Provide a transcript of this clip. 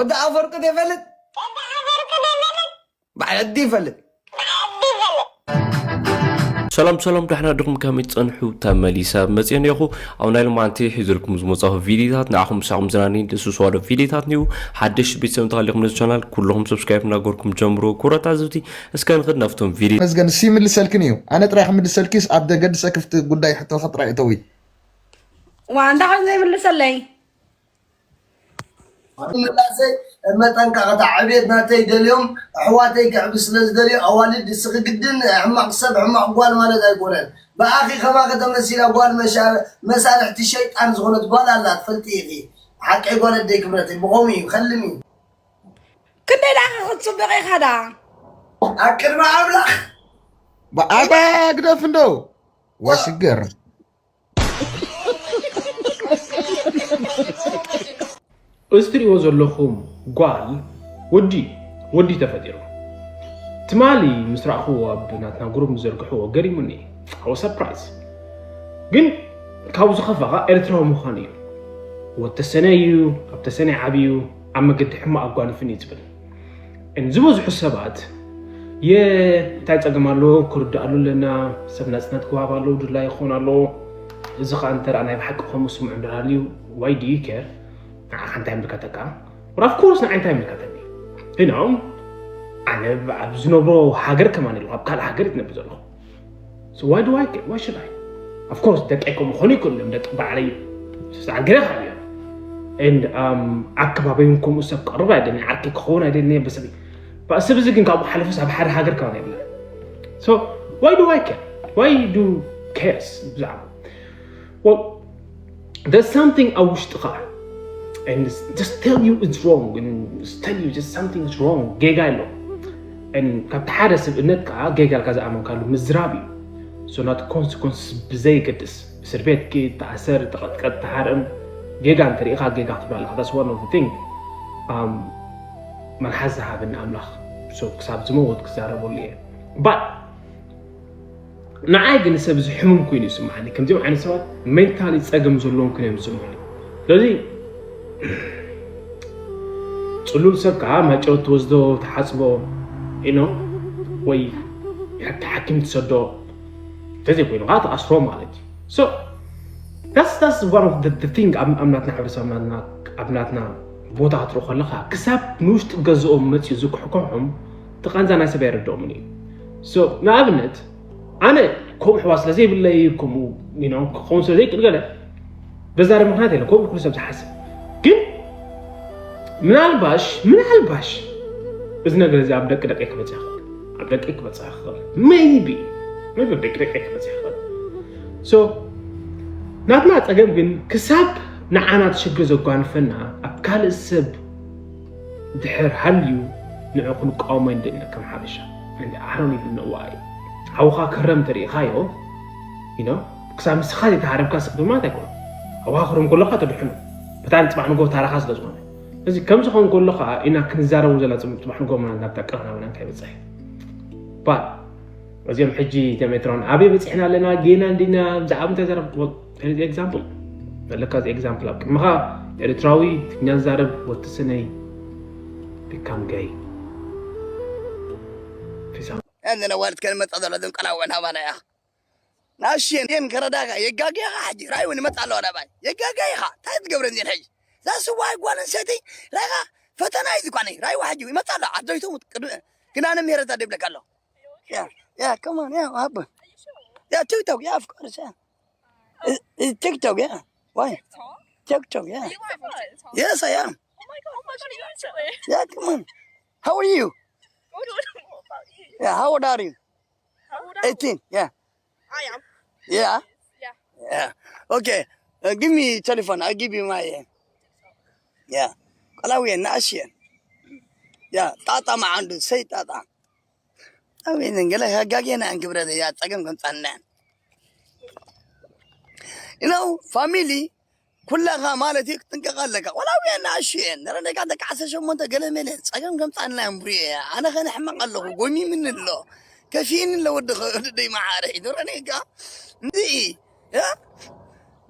ወዲ ኣፈወርቂ ዶ ይፈልጥ? በዓል ዓዲ ይፈልጥ። ሰላም ሰላም፣ ዳሕና ድኹም ከመይ ትጸንሑ? ተመሊሰ መጽኤ እኒኹ። ኣብ ናይ ሎማዓንቲ ሒዙልኩም ዝመጻኹ ቪዲዮታት ንዓኹም ምሳኹም ዝናኒ ደስስዋዶ ቪዲዮታት ኒው። ሓደሽ ቤተሰብ እንተሃሊኹም ነዚ ቻናል ኩልኹም ሰብስክራይብ እናገርኩም ጀምሩ። ኩብራት ኣዘብቲ፣ እስከ ንኽድ ናብቶም ቪዲዮ። መዝገን ሲ ይምልሰልክን እዩ። ኣነ ጥራይ ክምልሰልኪስ ኣብ ደገ ድሰክፍቲ ጉዳይ ሕቶኸ ጥራይ እተዊ። ዋ፣ እንታይ ከም ዘይምልሰለይ? ምላሰይ መጠንቀቕታ፣ ዕብየት ናተይ ደልዮም፣ ኣሕዋተይ ክዕቢ ስለ ዝደልዩ፣ ኣዋልድ እስኺ ግድን ሕማቕ ሰብ ሕማቕ ጓል ማለት ኣይኮነን። ብኣኺ ከማኺ ተመሲላ ጓል መሻ- መሳርሕቲ ሸይጣን ዝኾነት ጓል ኣላ ትፈልጢ ኢኺ። ሓቀይ ጓል ኣደይ ክብረተይ ብኸምኡ እዩ ከልሚ። ክንደይ ደኣ ክትፅብቕ ኢኻ ደኣ? ኣብ ቅድሚ ኣምላኽ ኣባ ግደፍ እንዶ ዋሽገር እዚ ትሪእዎ ዘለኹም ጓል ወዲ ወዲ ተፈጢሩ። ትማሊ ምስ ረኣኽዎ ኣብ ናትና ግሩፕ ዝዘርግሕዎ ገሪሙኒ። I was surprised። ግን ካብኡ ዝኸፍኣ ከዓ ኤርትራዊ ምዃኑ እዩ። ወተሰነ እዩ፣ ኣብ ተሰነ ዓብዩ፣ ኣብ መገዲ ሕማቕ ኣጓኒፉኒ እዩ ዝብል። And ዝበዝሑ ሰባት የ እንታይ ጸገም ኣለዎ? ክርድኣሉ ኣለና። ሰብ ናጽነት ክወሃብ ኣለዎ፣ ድላይ ክኾን ኣለዎ። እዚ ኸኣ እንተ ደኣ ናይ ብሓቂ ከምኡ ስምዑ እንድሃልዩ why do you care? ንዓኻ እንታይ ይምልከተካ? But of course ንዓይ እንታይ ይምልከተኒ? You know ኣነ ኣብ ዝነብሮ ሃገር ከማን የለኹ፣ ኣብ ካልእ ሃገር እዩ ዝነብር ዘለኹ። So why do I care? Why should I? Of course ደቀይ ከምኡ ክኾኑ ይክእሉ እዮም፣ ደቂ ባዕለይ ስብስዓል ገለ ካብ እዮም። And ኣከባቢውን ከምኡ ሰብ ክቐርብ ኣይደልን፣ ዓርኪ ክኸውን ኣይደልን በሰብ። ሰብ እዚ ግን ካብኡ ሓለፉስ ኣብ ሓደ ሃገር ከማን የለን። So why do I care? Why do cares ብዛዕባ? Well, there's something ኣብ ውሽጥኻ and just tell you it's wrong and just tell you just something is wrong. ጌጋ ኣሎ። And ካብቲ ሓደ ስብእነት ከዓ ጌጋ ኢልካ ዝኣመንካሉ ምዝራብ እዩ። So ናቲ ኮንስኮንስ ብዘይገድስ እስር ቤት ኪድ፣ ተኣሰር፣ ተቐጥቀጥ፣ ተሃረም፣ ጌጋ እንተሪኢኻ ጌጋ ክትብላ ኣለኻ። That's one of the thing. Um, መልሓስ ዝሃበኒ ኣምላኽ። So ክሳብ ዝመወት ክዛረበሉ እየ። But ንዓይ ግን ሰብ እዚ ሕሙም ኮይኑ ይስምዓኒ። ከምዚኦም ዓይነት ሰባት ሜንታሊ ጸገም ዘለዎም ኮይኖም ይስምዑኒ። ስለዚ ጽሉል ሰብ ከዓ ማጨው ትወስዶ፣ ትሓጽቦ ኢኖ ወይ ሓኪም ትሰዶ፣ እንተዘይኮይኑ ከዓ ትኣስሮ ማለት እዩ። So that's that's one of the, the thing ኣብ ኣብ ናትና ሕብረተሰብ ኣብ ናትና ኣብ ናትና ቦታ ክትርኢ ከለኻ ክሳብ ንውሽጢ ገዝኦም መፅዩ ዝኩሕኩሖም እቲ ቃንዛ ናይ ሰብ ኣይርድኦምን እዩ። So ንኣብነት ኣነ ከምኡ ኣሕዋት ስለ ዘይብለይ ከምኡ you know ክኸውን ስለ ዘይክእል ገለ በዛሪ ምክንያት የለ ከምኡ ኩሉ ሰብ ዝሓስብ ግን ምናልባሽ ምናልባሽ እዚ ነገር እዚ ኣብ ደቂ ደቂ ክበፅሕ ይኽእል ኣብ ደቂ ክበፅሕ ይኽእል maybe maybe ደቂ ደቂ ክበፅሕ ይኽእል so ናትና ፀገም ግን ክሳብ ንዓና እቲ ሽግር ዘጓንፈና ኣብ ካልእ ሰብ ድሕር ሃልዩ ንዑ ክንቃወሞ ንደሊ ኢና ከም ሓበሻ and I don't even know why ሓውኻ ክህረም እንተሪኢኻዮ you know ክሳብ ንስኻ ዘይተሃረምካ ስቕ ማለት ኣይኮነ ሓውኻ ክህረም ከለኻ ተድሕኖ በታ ንፅባሕ ንጎ ታራኻ ስለ ዝኾነ እዚ ከምዚ ኸውን ከሎ ከዓ ኢና ክንዛረቡ ዘለና ፅባሕ ንጎ ናብታ ቀረናብና እንታይ በፅሕ ባ እዚኦም ሕጂ ሜትሮን ኣበይ በፂሕና ኣለና ጌና እንዲና ብዛዕባ እንታይ ዘረብ ኤግዛምፕል ዘለካ እዚ ኤግዛምፕል ኣብ ቅድሚኻ ኤርትራዊ ትግኛ ዝዛረብ ወትስነይ become gay ነነ ዋልድ ከንመጣ ዘሎ ድንቀላወ ናባና እያ ናሽየን ከረዳካ የጋገኻ ሕጂ ራይ እውን ይመጣ ኣለዋ ናባይ የጋገኻ እንታይ ትገብረ እንዜን ሕጂ ዛስዋይ ጓል ኣንሰይቲ ራይኻ ፈተና እዩ ዝኳነ ራይዋ ሕጂ ይመጣ ኣሎ ዓደይቶም ግን ኣነ ምሄረታ ደብለካ ኣሎ Yeah, yeah, come on, yeah, what happened? Yeah, TikTok, yeah, of course, yeah. Is, is TikTok, yeah. Why? TikTok, yeah. Yes, I am. Yeah, come on. How are you? Yeah, how old are you? eighteen, yeah. I am. Yeah? Yeah. Yeah. Okay. Uh, give me telephone. I'll give you my. Uh, yeah. Kalawian, Asian. Yeah. Tata ma andu. Say Tata. Awin gele hagage na an kibrada ya tsagam kan tsannan. You know, family ኩላኻ ማለት እዩ ክትጥንቀቕ ኣለካ ዋላ ውያ ንኣሹ እየን ረደካ ደቂ ዓሰርተ ሸሞንተ ገለ መለ ፀገም ከምፃና እምቡየ ኣነ ኸነ ሕመቕ ኣለኹ ጎሚምኒ ኣሎ ከፊእኒ ኣሎ ወዲ ወደይ መዓረ ይድረኒካ እንዲኢ